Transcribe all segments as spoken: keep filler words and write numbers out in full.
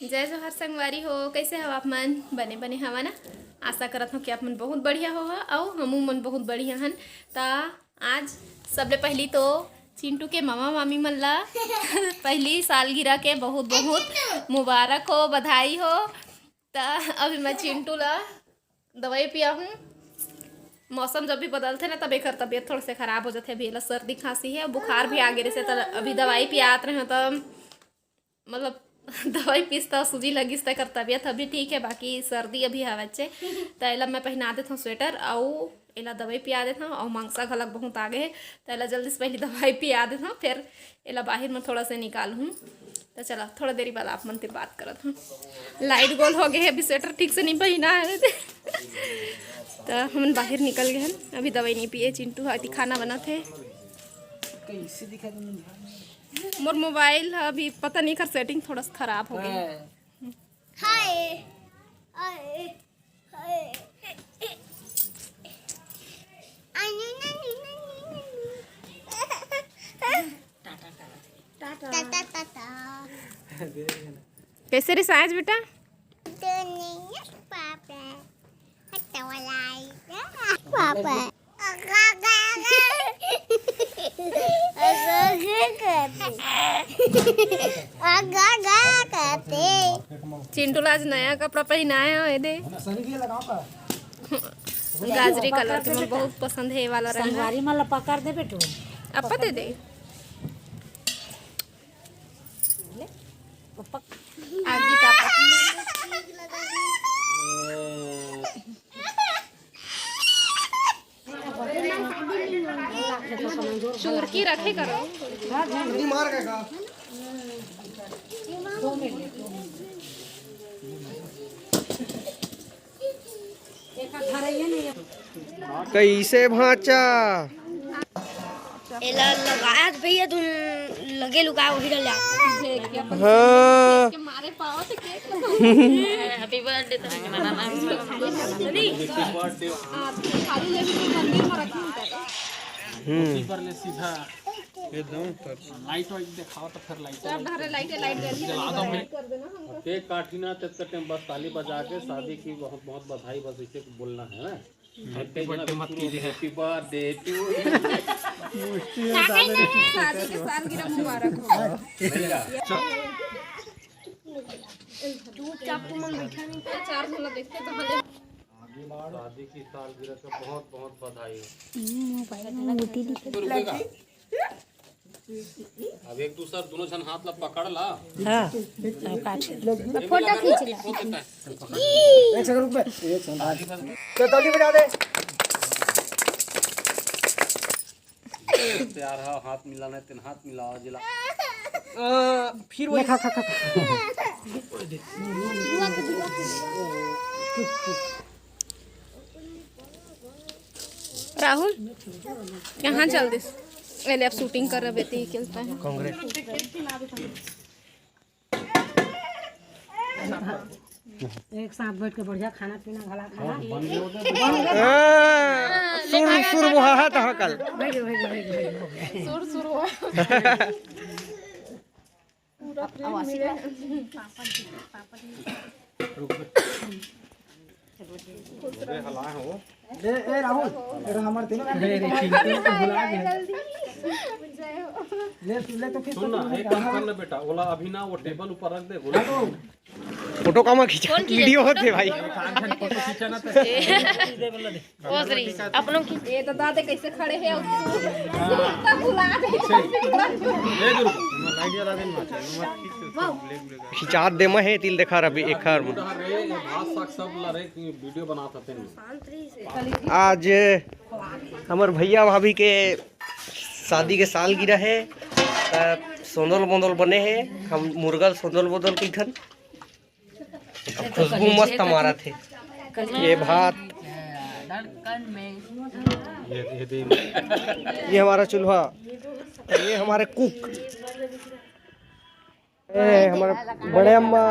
जय जोहार संगवारी हो, कैसे हो आप मन? बने बने हवा ना? आशा करत हो कि आप मन बहुत बढ़िया हो, अउ हमू मन बहुत बढ़िया हन। त आज सबले पहली तो चिंटू के मामा मामी मन ला पहली सालगिरह के बहुत बहुत मुबारक हो, बधाई हो। त अभी मैं चिंटू ला दवाई पिया हूँ। मौसम जब भी बदलथे ना, तब एकर तबीयत थोड़ा से खराब हो जाथे। अभी एला सर्दी खांसी है, बुखार भी आ गे रहिसे, त अभी दवाई पियात रहे त मतलब दवाई पीस त सूजी लगिस, त एकर तबीयत अभी ठीक है, बाकी सर्दी अभी हवचे। त एला मैं पहिना देथव स्वेटर, अउ एला दवाई पिया देथव, अउ मंगसा घलक बहुत आ गे हे, त एला जल्दी से पहली दवाई पिया देथव, फिर एला बाहिर में थोड़ा से निकालहूँ। त चला, थोड़ा देरी बाद आप मन से बात करत हूँ। लाइट गोल हो गए है, अभी स्वेटर ठीक से नहीं पहिना है। त हमन बाहिर निकल गए हैं, अभी दवाई नहीं पिए। चिंटू हा एती खाना बनात हे। कैसे दिखा दूँ? मोर मोबाइल ह अभी पता नहीं कर सेटिंग थोड़ा सा खराब हो गई। हाय। हाय। हाय। टाटा, टाटा। कैसे रे साइज बेटा? पापा। चिंटू ला आज नया कपड़ा पहिनाए हो, ये दे। गाजरी कलर के मोर बहुत पसंद है, ये वाला रंग है। संगवारी मन ला पकड़ दे बेटू। अपा दे दे। ले, पक- आगी का पक- चुरकी रखे करो। कैसे भांचा? एला लगाया तो भैया तुम लगे लुका वही डाले। हाँ। मारे पाओ तो केक। हैप्पी बर्थडे तो मनाना। खाली लेके मंदिर में रखी होता है। हम्म। पर ले सीधा। ये दो। लाइट वाइट दिखाओ तो फिर लाइट। सब धरे लाइट, लाइट जल्दी जला दो भाई। कर देना हमको। केक काटी ना, तब तक टाइम बस ताली बजा के शादी की बहुत बहुत बधाई, बस इसे बोलना है ना। हैप्पी बर्थडे मत कीजिए। Happy birthday to you। शादी के सालगिरह मुबारक हो। चुपचाप तुम लोग बैठा नहीं, चार झोला देखते तो भले। शादी की सालगिरह का बहुत बहुत बधाई हो। मोबाइल में ओटी दिखे। तो रुकेगा। अब एक दूसर दोनों झन हाथ ला पकड़ ला। हाँ, अब का छे? फोटो खींच ला। एक सेकंड रुक बे। एक सेकंड। तो ताली बजा दे। प्यार हा, हाथ मिलाना है, तीन हाथ मिलाओ जिला। अ, फिर वही। खा, खा, खा, खा। राहुल, कहाँ चल दिस? ए ले, अब शूटिंग कर रहे थे, खेलता है। कांग्रेस। एक साथ बैठ के बढ़िया खाना पीना भला खाना। हाँ, सुर सुर वहाँ था कल। भाई, भाई, भाई, भाई। सुर सुर हुआ। पूरा प्रेम मिले। ए, ए, राहुल, तेरा हमारे तीनों का अरे, अरे, चिंटू को बुला के। ले, तू ले तो फिर सुन ना, एक काम कर ना बेटा, ओला अभी ना वो टेबल ऊपर रख दे, बोला। फोटो कामा खींचा, वीडियो होते भाई। फोटो खींचा ना तो। ओसरी, अपनों की। ये तो दादे कैसे खड़े हैं, उसको भुला दे। ए गुरु। खिंचात दे मैं हे तिल देखा रवि एखर में। रे, ये भात साग सब ला रे, कि वीडियो बनात हते नहीं। आज हमर भैया भाभी के शादी के सालगिरह हे, त सोंदल बोंदल बने हे, हम मुर्गल सोंदल बोंदल कहिथन। खुशबू मस्त मारत हे। ये भात, ये, ये दे। ये हमारा चूल्हा, ये हमारे कुक, ये हमारे बड़े अम्मा,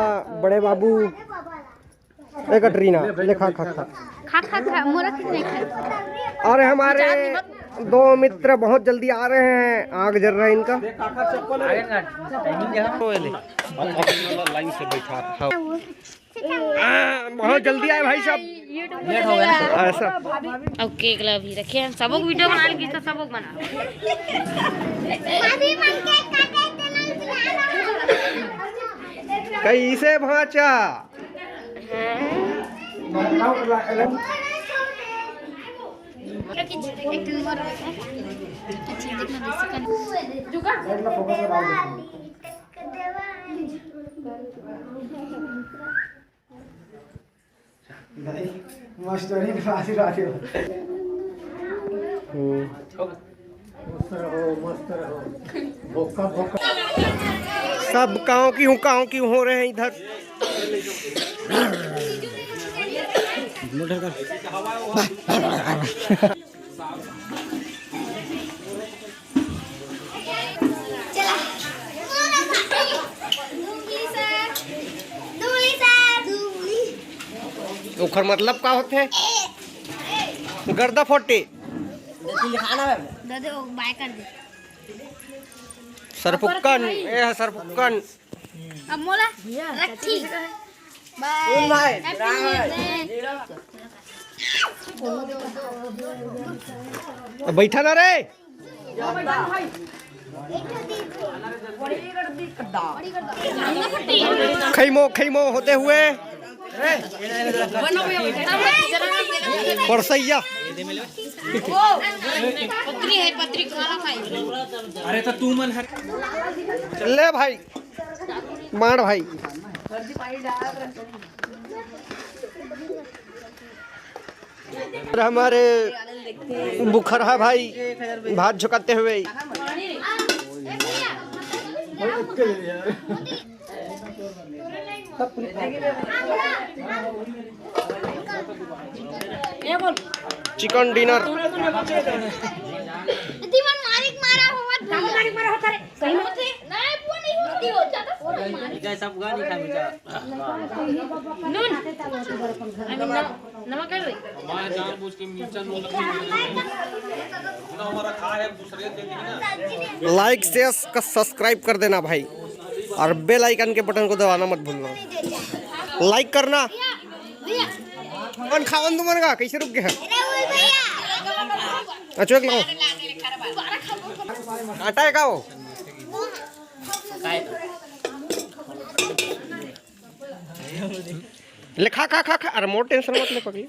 बड़े बाबू, ए कटरीना, ले खा, खा, खा। खा, खा, खा, मोरा कुछ नहीं खाए। और हमारे दो मित्र बहुत जल्दी आ रहे हैं, आग जल रहा है इनका। लाइन से बैठा। हाँ। आ, बहुत जल्दी आए भाई साहब। लेट हो गया ना। ऐसा। अब केक ला भी रखे हैं, सबक वीडियो बना लेंगे, तो सबक बना। कैसे भांचा? नहीं, मास्टरी में आशीर्वाद हो। हम्म। मस्त रहो, मस्त रहो। भोका, भोका। सब कांव किउं, कांव किउं हो रहे हैं इधर। ओखर मतलब का होथे? गर्दा फोटे। दे दे, वो बाय कर दे। सरपुक्कन, ए ह सरपुक्कन। अब मोला रखी। बाय। सुन भाई, हैप्पी न्यू ईयर। अब बैठा ना रे। खैमो, खैमो होते हुए। परसैया। पत्री है, पत्री खाना खाई। अरे तो तू मन हर ले भाई, मार भाई। और हमारे बुखरहा भाई भात झुकाते हुए। Chicken dinner. दीवान मालिक मारा हो, मत भूल। मालिक मारा होता रे। सही में? नहीं, वो नहीं होती हो, ज्यादा सुना मालिक। जय सब गा नहीं खा बेटा। नून। अभी नम-, नमक है भाई? हमारे जानबूझ के मिर्चा नून। हमारा खा है, दूसरे दे देंगे ना। लाइक, शेयर, सब्सक्राइब कर देना भाई, और बेल आइकन के बटन को दबाना मत भूलना। लाइक करना। कौन खावन तुमन का? कैसे रुक गया? अच्छा, एक लगाओ। काटा है का वो? ले खा, खा, खा, खा। अरे मोर टेंशन मत ले पगली।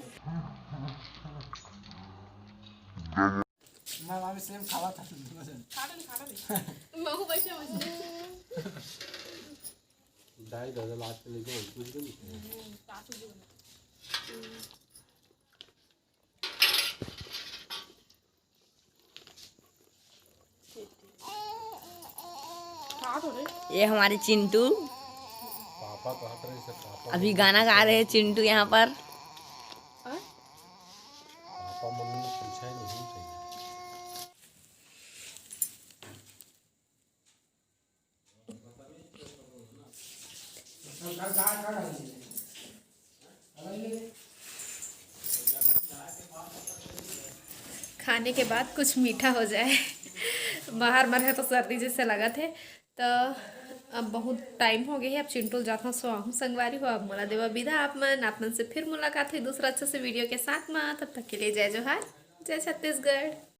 मैं अभी सेम खावा था। महू बैठे हो। दाई दादा लात के लेके कुछ भी नहीं। ये हमारे चिंटू अभी गाना गा रहे हैं, चिंटू यहाँ पर। पापा मम्मी ने पूछा ही नहीं चाहिए। खाने के बाद कुछ मीठा हो जाए। बाहर म रहे तो सर्दी जैसे लगत हे, तो अब बहुत टाइम हो गए है। अब चिंटू ल जात हूँ, सो आहूँ संगवारी हो। अब मोला देवा विदा आप मन, आप मन से फिर मुलाकात हुई दूसरा अच्छा से वीडियो के साथ में। तब तक के लिए जय जोहार, जय छत्तीसगढ़।